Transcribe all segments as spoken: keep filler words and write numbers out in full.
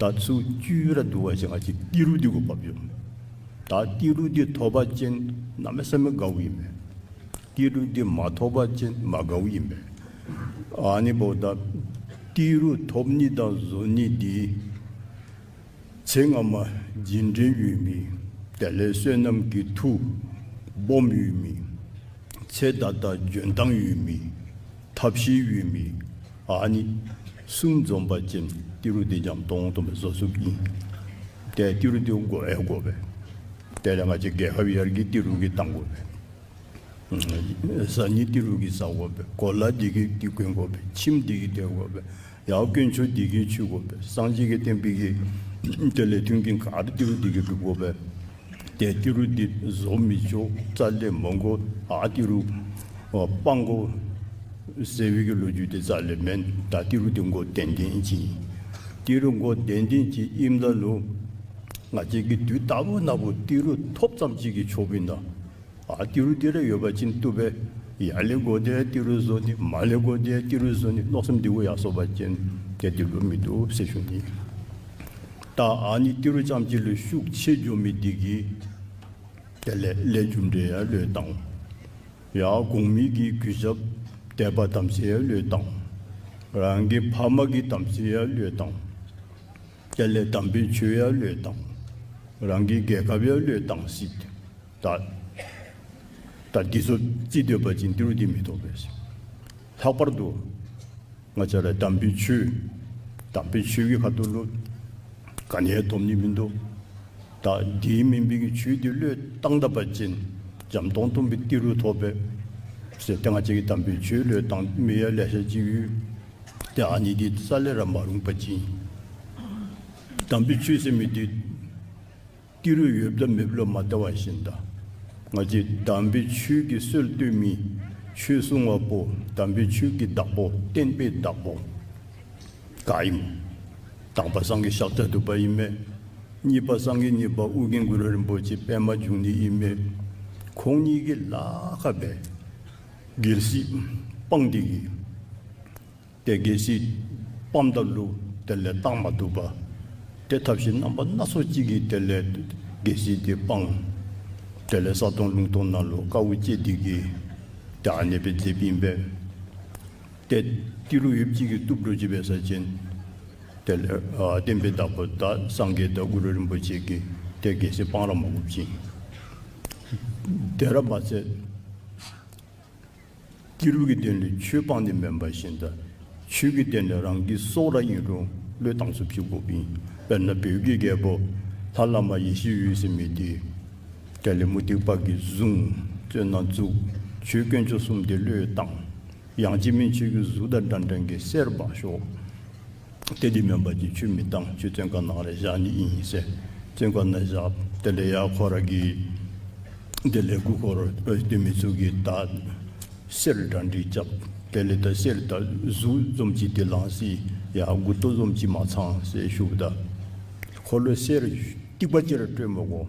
ད་ཚུ་བཅུད་ར་འདུ་བ་ཅིན་ང་བཅས་ཏི་རུ་འདི་གུ་བབ་ཡོད། ད་ཏི་རུ་འདི་ཐོབ་པ་ཅིན་གནམ་མེད་ས་མེད་དགའཝ་ཨིན་མས། ཏི་རུ་འདི་མ་ཐོབ་པ་ཅིན་མ་དགའཝ་ཨིན་མས། ཨ་ནི་འབདཝ་ད་ཏི་རུ་ཐོབ་ནི་དང་བཟོ་ནི་འདི་ཚེ་སྔ་མ་སྦྱིན་འབྲས་ཡོད་མི་དེ་ལས་བསོད་ནམས་ཀྱི་མཐུ་སྦོམ་ཡོད་མི་ཚེ་ད་ལྟ་འཇོན་ཐང་ཡོད་མི་ཐབས་ཤེས་ཡོད་མི་ཨ་ནི་གསུམ་འཛོམས་པ་ཅིན་ཏི་རུ་འདི་འཇམ་ཏོང་ཏོ་སྦེ་བཟོ་ཚུགསཔ་ཨིན། ཏེ་ཏི་རུ་འདི་དགོ་ཡང་དགོ་པས། དེ་ལས་ང་བཅས་རྒྱལ་ཁབ་ཡར་རྒྱས་ཏི་རུ་གིས་བཏང་དགོ་པས། ཨ་བཟའ་ནི་ཏི་རུ་གིས་བཟའ་དགོ་པས། གོ་ལ་འདི་གིས་འདི་གྱོན་དགོ་པས། ཁྱིམ་འདི་གིས་སྡོད་དགོ་པས། ཡང་དཀོན་མཆོག་འདི་གིས་མཆོད་དགོ་པས། སངས་རྒྱས་ཀྱི་བསྟན་པའི་གི་དེ་ལས་མཐུན་རྐྱེན་ག་ར་ཏི་རུ་འདི་གིས་སྒྲུབ་དགོ་པས། ཏེ་ཏི་རུ་འདི་བཟོ་མི་ཆོག་རྩ་ལས་མི་དགོ། ཨ་ཏི་རུ་ཨ་སྤང་དགོ་ཟེར་བའི་གི་ལོ་རྒྱུས་འདི་རྩ་ལས་མེན། ད་ཏི་རུ་འདི་དགོ་ཏན་ཏན་ཅིག་ཨིན། ཏི་རུ་དགོ་ཏན་ཏན་ཅིག་ཨིནམ་ད་ལུ་ང་བཅས་ཀྱིས་དུས་རྟག་བུ་ན་བུ་ཏི་རུ་ཐོབ་ཙམ་ཅིག་གིས་ཆོགཔ་ཨིན་ན། ཨ་ཏི་རུ་འདི་ར་ཡོད་པ་ཅིན་བཏུབ་པས། ཡར་ལས་དགོ་དེ་ཏི་རུ་བཟོ་ནི་མར་ལས་དགོ་དེ་ཏི་རུ་བཟོ་ནི་མནོ་བསམ་འདི་གུ་ཡར་སོང་པ་ཅིན་ཏེ་ཏི་རུ་མི་བཏུབ་ཟེར་ཞུ་ནི། ད་ཨ་ནི་ཏི་རུ་རྐྱངམ་གཅིག་ལུ་ཤུགས་ཆེ་འགྱོ་མི་འདི་གིས་དེ་ལས་ལས་རྒྱུ་འབྲས་ཡང་བློས་བཏང་། ཡང་གོང་མའི་གི་གུས་ཞབས་དད་པ་དམ་ཚིག་ཡང་བློས་བཏང་། རང་གི་ཕ་མ་གི་དམ་ཚིག་ཡང་བློས་བཏང་། དེ་ལས་དམ་པའི་ཆོས་ཡང་བློས་བཏང་། རང་གི་རྒྱལ་ཁབ་ཡང་བློས་བཏང་སྲིད། ད་ད་འདི་ཚུ་བརྩི་སྡོད་པ་ཅིན་ཏི་རུ་འདི་མི་ཐོབ་པས། ལྷག་པར་དུ་ང་བཅས་ར་དམ་པའི་ཆོས་དམ་པའི་ཆོས་ཀྱི་ཁ་ཐུག་ལུ་ག་ནི་ཡང་ཐོབ་ནི་མིན་འདུག། ད་འདི་མིན་པའི་གི་ཆོས་འདི་བློས་བཏང་ད་པ་ཅིན་འཇམ་ཏོང་ཏོ་སྦེ་ཏི་རུ་ཐོབ་པས་ཟེར་ཏེ་ང་བཅས་ཀྱིས་དམ་པའི་ཆོས་བློས་བཏང་མི་ཡང་ལེ་ཤ་ཅིག་ཡོད། ཏེ་ཨ་ནི་འདི་རྩ་ལས་ར་མ་རུང་པ་ཅིག་ཨིན། དམ་པའི་ཆོས་ཟེར་མི་འདི་ཏི་རུ་ཡོདཔ་དང་མེདཔ་ལུ་མ་བལྟ་བ་བཞིན་དུ་ང་བཅས་དམ་པའི་ཆོས་ཀྱི་སྲོལ་གཏོད་མི་ཆོས་སྲུང་བ་པོ་དམ་པའི་ཆོས་ཀྱི་བདག་པོ་བསྟན་པའི་བདག་པོ་ག་ཨིནམ། དང་པ་སངས་རྒྱས་ཤཱཀྱ་ཐུབ་པ་ཨིན་མས། གཉིས་པ་སངས་རྒྱས་གཉིས་པ་ཨོ་རྒྱན་གུ་རུ་རིན་པོ་ཆེ་པདྨ་འབྱུང་གནས་ཨིན་མས། ཁོང་གཉིས་ཀྱིས་ལཱ་ཁག་སྦེ་རྒྱལ་སྲིད་སྤངས་ཏེ་གིས་ཏེ་རྒྱལ་སྲིད་སྤངམ་ད་ལུ་དེ་ལས་བཏང་མ་བཏུབ་པར་ཏེ་ཐབས་ཤེས་རྣམ་པ་སྣ་ཚོགས་ཅིག་གིས་དེ་ལས་རྒྱལ་སྲིད་འདི་སྤང་། དེ་ལས་ས་སྟོང་ལུང་སྟོང་ནང་ལུ་དཀའཝ་སྤྱད་དེ་གིས་ཏེ་ཨ་ནེ་སྦེ་མཛདཔ་ཨིན་པས། ཏེ་ཏི་རུ་ཡོདཔ་ཅིག་གིས་བཏུབ་འགྱོ་ཅི་འབད་ཟེར་བ་ཅིན་དེ་ལས་ཨ་བསྟན་པའི་བདག་པོ་ད་སངས་རྒྱས་དང་གུ་རུ་རིན་པོ་ཆེ་གིས་ཏེ་རྒྱལ་སྲིད་སྤང་ར་མ་དགོཔ་ཅིག། དེ་ར་མ་ཚད་ཏི་རུ་གི་དོན་ལས་ཆོས་སྤང་ནི་མེན་པ་བཞིན་དུ་ཆོས་ཀྱི་དོན་ལས་རང་གི་སྲོག་ར་ཨིན་རུང་བློས་བཏང་ཚུགསཔ་ཅིག་དགོཔ་ཨིན། དཔེར་ན་བོད་ཀྱི་རྒྱལ་པོ་ལྷ་བླ་མ་ཡེ་ཤེས་འོད་ཟེར་མི་འདི་དེ་ལས་མུ་སྟེགས་པ་གིས་བཟུང་བཙོན་ནང་བཙུགས། ཆོས་དཀོན་མཆོག་གསུམ་འདི་བློས་བཏང་། ཡང་ཅིན་མིན་ཆོས་ཀྱི་གཟུགས་དང་འདྲ་འདྲ་གི་གསེར་འབག་ཤོག། ཏེ་འདི་མེན་པ་ཅིན་ཆོས་མི་བཏང་། ཆོས་བཙོན་ཁང་ནང་ར་བཞག་ནི་ཨིན་ཟེར་བཙོན་ཁང་ནང་བཞག། དེ་ལས་ཡང་ཁོ་ར་གི་དེ་ལས་མགུ་སྐོར་སྡོད་མི་ཚུ་གིས་ད་གསེར་གྲ་སྒྲིག་རྐྱབ། དེ་ལས་ད་གསེར་ད་གཟུགས་བཟུམ་ཅིག་འདི་ལང་སི་ཡང་མགུ་ཏོ་བཟུམ་ཅིག་མ་ཚང་ཟེར་ཞུཝ་ད་ཁོ་ལུ་གསེར་ཐིགས་པ་ཅིག་ར་སྤྲོད་མི་དགོ།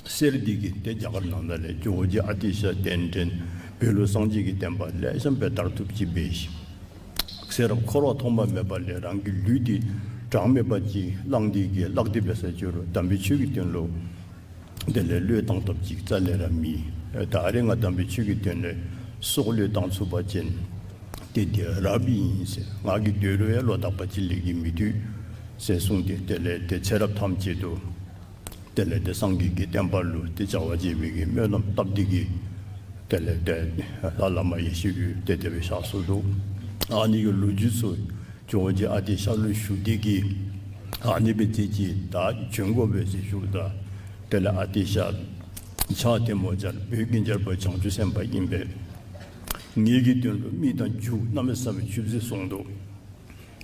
གསེར་འདི་གིས་ཏེ་རྒྱ་གར་ནང་ན་ལས་ཇོ་བོ་རྗེ་ཨ་ཏི་ཤ་གདན་འདྲེན་བོད་ལུ་སངས་རྒྱས་ཀྱི་བསྟན་པ་ལེགས་ཤོམ་སྦེ་དར་བཏུབ་ཅིག་འབད་ཤིག། ཚེ་རབས་འཁོར་བ་ཐོག་མ་མེད་པ་ལས་རང་གི་ལུས་འདི་གྲངས་མེད་པ་ཅིག་བླངས་ཏེ་གིས་བརླག་སྟེ་འབད་ས་ཅིག་རུང་དམ་པའི་ཆོས་ཀྱི་དོན་ལུ་དེ་ལས་བློས་བཏང་བཏུབ་ཅིག་རྩ་ལས་ར་མེད། ད་རེས་ང་དམ་པའི་ཆོས་ཀྱི་དོན་ལས་སྲོག་བློས་བཏང་ཚུགས་པ་ཅིན་ཏེ་འདི་རབ་ཨིན་ཟེར། ང་གིས་སྡོད་རུང་ཡང་ལོ་དག་པ་ཅིག་ལས་ཀྱི་མི་འདུག་ཟེར་གསུངས་ཏེ་དེ་ལས་ཏེ་ཚེ་རབས་ཐམས་ཅད་དུ་དེ་ལས་ཏེ་སངས་རྒྱས་ཀྱི་བསྟན་པ་ལུ་ཏེ་བྱ་བ་བྱེད་པའི་གི་སྨོན་ལམ་བཏབ་སྟེ་གིས་དེ་ལས་ཏེ་ལྷ་བླ་མ་ཡེ་ཤེས་འོད་ཏེ་དེ་སྦེ་གཤགས་སོ་ནུག། ཨ་ནི་གི་ལོ་རྒྱུས་ཚུ་ཇོ་བོ་རྗེ་ཨ་ཏི་ཤ་ལུ་ཞུ་སྟེ་གིས་ཨ་ནི་སྦེ་མཛད་ཅི། ད་བྱོན་དགོ་པས་ཟེར་ཞུཝ་ད་དེ་ལས་ཨ་ཏི་ཤ་ཕྱག་ཐལ་མོ་སྦྱར། བོད་ཀྱི་རྒྱལ་པོ་བྱང་ཆུབ་སེམས་དཔའ་ཨིན་པས། ངེ་གི་དོན་ལུ་མི་དང་རྒྱུ་གནམ་མེད་ས་མེད་ཆུད་ཟོས་སོང་ནུག།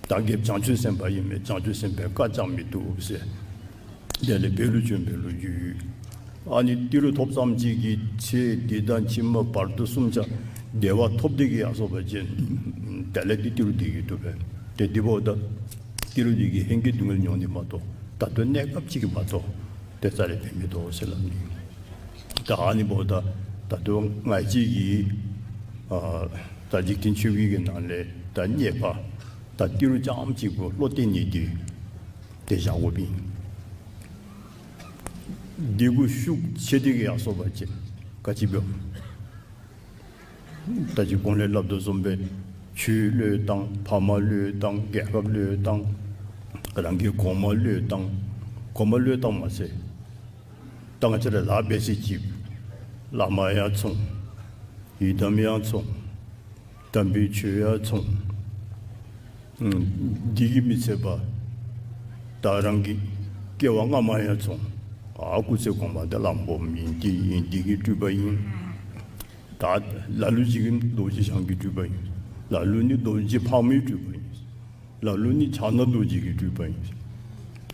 ད་རྒྱལཔོ་བྱང་ཆུབ་སེམས་དཔའ་ཨིན་མས། བྱང་ཆུབ་སེམས་དཔའ་བཀའ་བཅག་མི་བཏུབ་ཟེར། དེ་ལས་བོད་ལུ་བྱོན་པའི་ལོ་རྒྱུས་ཡོད། ཨ་ནི་ཏི་རུ་ཐོབ་ཙམ་ཅིག་གིས་ཚེ་འདི་དང་ཕྱི་མ་བར་དོ་གསུམ་ཆ་བདེ་བ་ཐོབ་སྟེ་གིས་ཡར་སོང་པ་ཅིན་དེ་ལས་ཏི་ཏི་རུ་འདི་གིས་བཏུབ་པས། ཏེ་འདི་འབདཝ་ད་ཏི་རུ་འདི་གིས་ཧེང་སྐལ་སྡུག་བསྔལ་མྱོང་ནི་མ་གཏོགས་ད་ལྟོ་གནས་སྐབས་ཅིག་གིས་མ་གཏོགས་ཏེ་རྩ་ལས་ཕན་མི་འདུག་ཟེར་སླབ་ནི། ད་ཨ་ནི་འབདཝ་ད་ད་ལྟོ་ང་བཅས་ཀྱི་ཨ་ད་འཇིག་རྟེན་ཆོས་བརྒྱད་ཀྱི་ནང་ལས་ད་རྙེད་པ་ད་ཏི་རུ་རྐྱངམ་གཅིག་པོ་བློ་གཏད་ནི་འདི་ དེ་བཞག་དགོཔ་ཨིན། འདི་གུ་ཤུགས་ཆེ་དེ་གིས་ཡར་སོང་པ་ཅིན་ག་ཅི་འབད། ད་ཅི་གོང་ལས་སླབ་དོ་བཟུམ་སྦེ་ཆོས་བློས་བཏང་། ཕ་མ་བློས་བཏང་། རྒྱལ་ཁབ་བློས་བཏང་། རང་གི་གོང་མ་བློས་བཏང་། གོང་མ་བློས་བཏང་མ་ཚད་ད་ང་བཅས་ར་ལཱ་འབད་ས་ཅིག་བླ་མ་ཡང་བཙོང་། ཡི་དམ་ཡང་བཙོང་། དམ་པའི་ཆོས་ཡང་བཙོང་། ཨུམ། འདི་གིས་མི་ཚད་པར་ད་རང་གི་སྐྱེ་བ་སྔ་མ་ཡང་བཙོང་། ཨ་སྐུ་ཚེ་གོང་མ་འདི་ལ་འབུམ་ཨིན། འདི་ཨིན། འདི་གི་སྤྲུལ་པ་ཨིན། ད་ལ་ལུ་ཅིག་གིས་རྡོ་རྗེ་འཆང་གི་སྤྲུལ་པ་ཨིན། ལ་ལུ་ནི་རྡོ་རྗེ་ཕག་མོའི་སྤྲུལ་པ་ཨིན། ལ་ལུ་ནི་ཕྱག་ན་རྡོ་རྗེ་གི་སྤྲུལ་པ་ཨིན།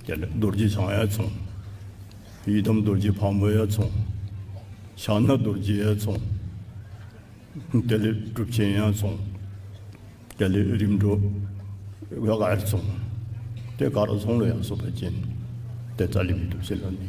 དེ་ལས་རྡོ་རྗེ་འཆང་ཡང་བཙོང་། ཡི་དམ་རྡོ་རྗེ་ཕག་མོ་ཡང་བཙོང་། ཕྱག་ན་རྡོ་རྗེ་ཡང་བཙོང་། དེ་ལས་གྲུབ་ཆེན་ཡང་བཙོང་། དེ་ལས་རིམ་གྲོ་ཡང་ག་ར་བཙོང་། དེ་ག་ར་བཙོང་ལོ་ཡར་སོང་པ་ཅིན་དེ་རྩ་ལས་མི་བཏུབ་ཟེར་སླབ་ནི།